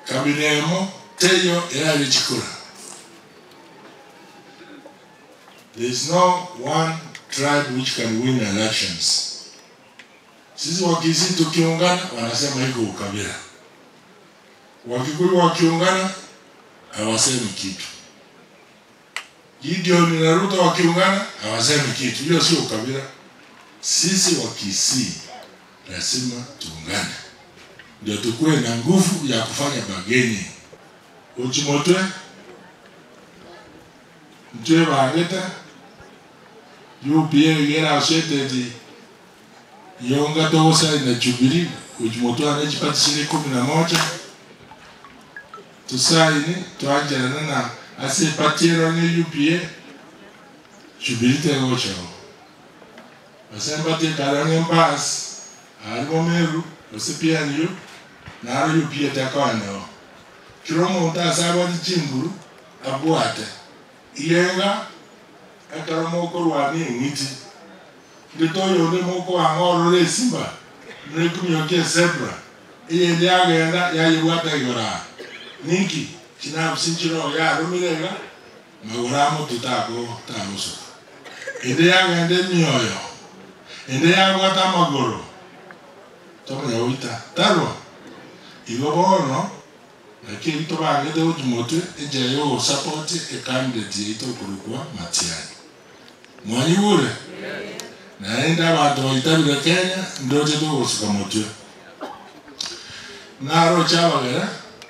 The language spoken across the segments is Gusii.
Kabira emo teiyo erabe chikura. There is no one tribe which can win elections. Sisi Wakisii tukiungana wanasema iko ukabila. Wakikuyu wakiungana hawasemi kitu. Gideon na Ruto wakiungana hawasemi kitu. Hiyo sio ukabila. Sisi Wakisii lazima tuungane ndio tukuwe na nguvu ya kufanya bargaining. Ochimotwe ntwe bangete UPA igera asete yonga togosaina Jubilee ochimotwe ane chipati chire 11 tusaini twancherane na ase epati ero ng'e UPA Jubilee tegochao ase embati ekare ng'e mbas arimo Meru gose PNU naro UPA tekoeneo kera omonto ase abwate chinguru abwate igenga ekero mokorwania eng'iti ndete oyonde mokoanga orore esimba buna ekumiokia ezebra eyende yagenda yayebwata igoro aa ninki chinafsi nchiroo yaromire iga magoro amo totako tagosoka ende yagenda emioyo ende yabwata amagoro tomanya goita tarwa igo bono naki ebi tobangete gochia motwe enchera ya ogosupport ecandidate yaito okorokwa Matiang'i. Mwanyigure? Naende abanto baitabire Kenya ndoche togosuka motwe. Naroche abagere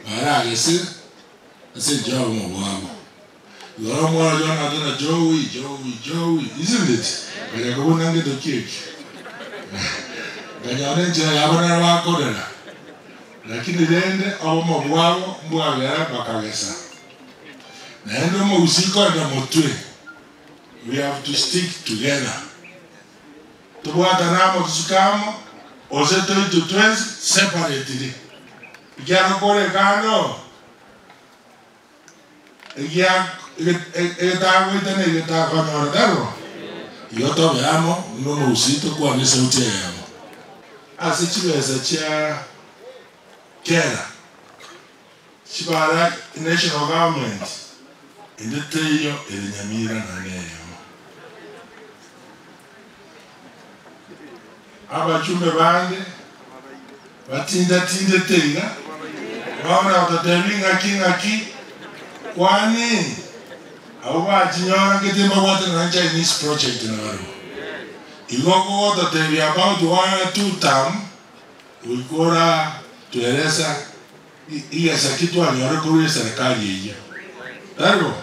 baragesire ase enchera y'obomo bwabo. Igoro omwana Jonathan na Joey, Joey, Joey, isn't it? Nkacha kobuna ngento ki eki? Nkanyora enchera yabo nero bakorera. Lakini rende obomo bwabo mbwagera bakagesa. Naende omogusii korenda motwe, we have to stick together. Tobwatane amo tosuke amo, gose toitwe twensi separately. Ekiagera kore kando, egia egetagoita na egetakonyora tari bo? Igo tobe amo buna omogusii tokwane esauti eyemo. Ase chibesa chia kera, chibara national government ende teiyo ere Nyamira nonya eyemo. Abachumbe bande batindatindete iga, bono gototebia ing'aki ng'aki, kwani abwo bachinyora ngete mbabwate nonya Chinese project nabarabwo. Igo okogototebia about one two term, goika ora tueleza igesa ki twanyore korwa eserekari eyio. Tari bo?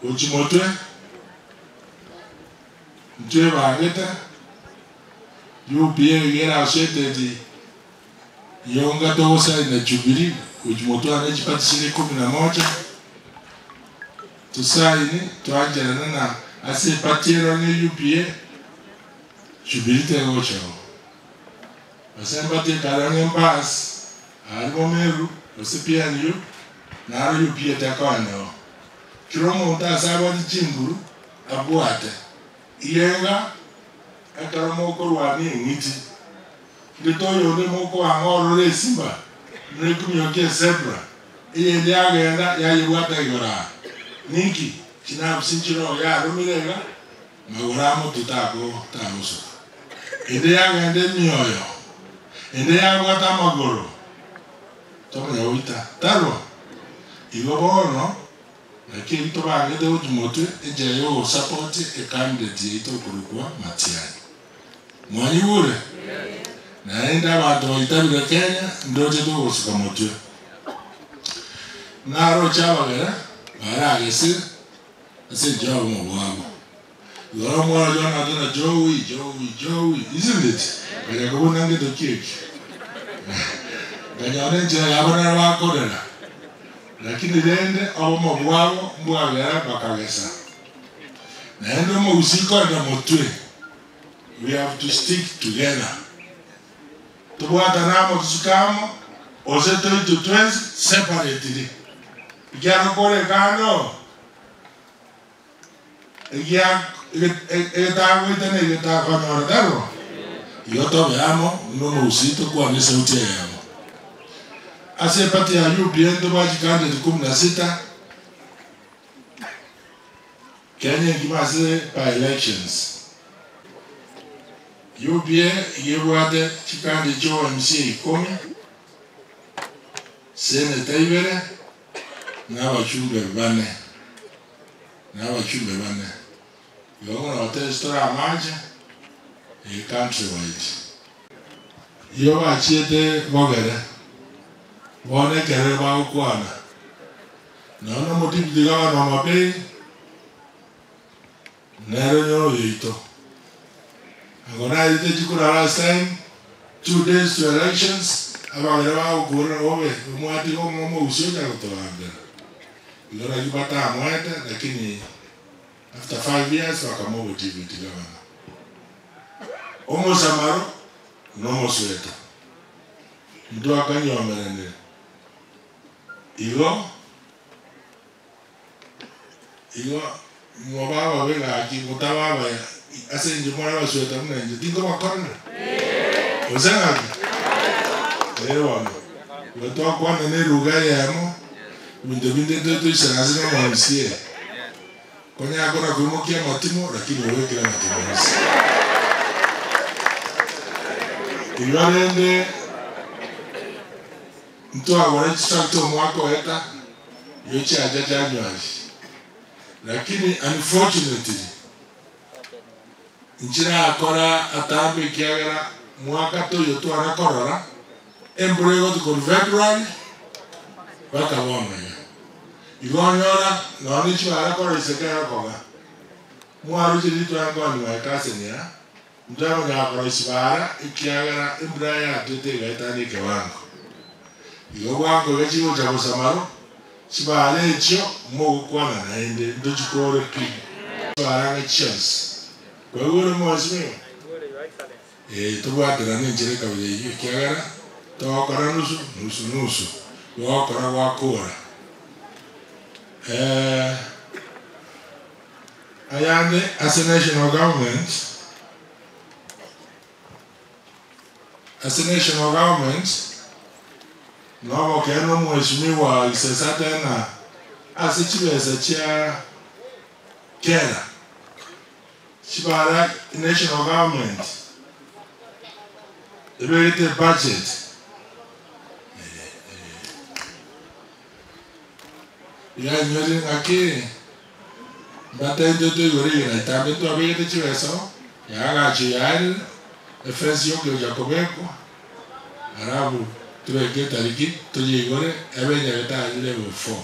Gochia motwe, ntwebangete, UPA iga erasete eti yonga togosaina Jubilee gochia motwe ane chipati chire 11 tosaini twancherane na ase epati ero ng'e UPA Jubilee tegochao. Ase embati ekare ng'e mbas arimo Meru gose PNU naro UPA tekoeneo. Kera omonto ase abwate chinguru abwate. Igenga ekero mokorwania eng'iti, ndete oyonde mokoanga orore esimba buna ekumiokia ezebra, eyende yagenda yayebwata igoro aa. Ninki? Chinafsi nchiroo yaromire iga, magoro amo totako tagosoka. Ende yagenda emioyo, ende yabwata amagoro, tomanya goita tarwa. Igo bono naki ebi tobangete gochia motwe enchera ya ogosupport ecandidate yaito okorokwa Matiang'i. Mwanyigure? Naende abanto baitabire Kenya ndoche togosuka motwe. Naroche abagere baragesire ase enchera y'obomo bwabo. Igoro omwana Jonathan na Joey, Joey, Joey, isn't it? Nkacha kobuna ngento ki eki? Nkanyora enchera yabo nero bakorera. Lakini rende obomo bwabo mbwagera bakagesa. Naende omogusii korenda motwe, we have to stick together. Tobwatane amo tosuke amo, gose toitwe twensi separately. Ekiagera kore kando, egia egetagoita na egetakonyora, tari bo? Igo tobe amo buna omogusii tokwane esauti eyemo. Ase eparty ya UPA ntobwate chicandidate kumi na sita, Kenya engima ase by elections. UPA iga ebwate chicandidate chia obo-MCA ikomi, seneta ibere, na abachumbe bane, na abachumbe bane. Igo bono gotebia tore amache ee country wide. Igo bachiete bogere, bono ekerero bagokwana, nonya na omodeputy governor Homa Bay, nere onye oyoito. Ango narete chikura last time, 2 days to elections, abagere bagokurera obe, omwatiga omogusii ocha gotogambera. Igo naki batamoete, lakini after 5 years bakamoa obodeputy governor. Omosamaro na omosweta, ntwakanyomeranire. Igo, igo moba ababe gaki motaba abaya ase inche more abasweta buna inche tinkobakorera. Gose ng'aki? Eh bono, igo twakwana na eruga eyemo, ebinto binde toisaranse na omo-MCA. Konya kona koimokia amatimo lakini obekire amatimo onsi. Igo rende ntwagora chitractor omwaka oeta, igo chiacha January. Lakini unfortunately, nchirakora atambe ekiagera mwaka toyo twana korora, embura egoti korwa February mpaka bono iga. Igo onyora nonya chibara kora iseke egokoga, mwaruche riria twankonywa ekaseni aa, ntwakonyara koroisia bara ekiagera embura yatwete egaetania ekewango. Igo bwango iga chigocha bosamaro, chibara echio mogokwana naende ntochikore pi. Chibara ng'a chionsi. Kwaigure mheshimiwa? Eh, tobwaterane enchera ekabira eyio ekiagera togokora nusu nusu nusu, gogokora gwakora. Ayande ase national government, ase national government, nobokene omheshimiwa Gisesa tena ase chibesa chia kera chibara national government ebegete budget iganyorire ng'aki mbatente toigore igena itambe twabegete chibesa yagacho yaerire efensi yokeocha kobekwa alafu tubeke etariki toyeigore ebe nyagetari level 4.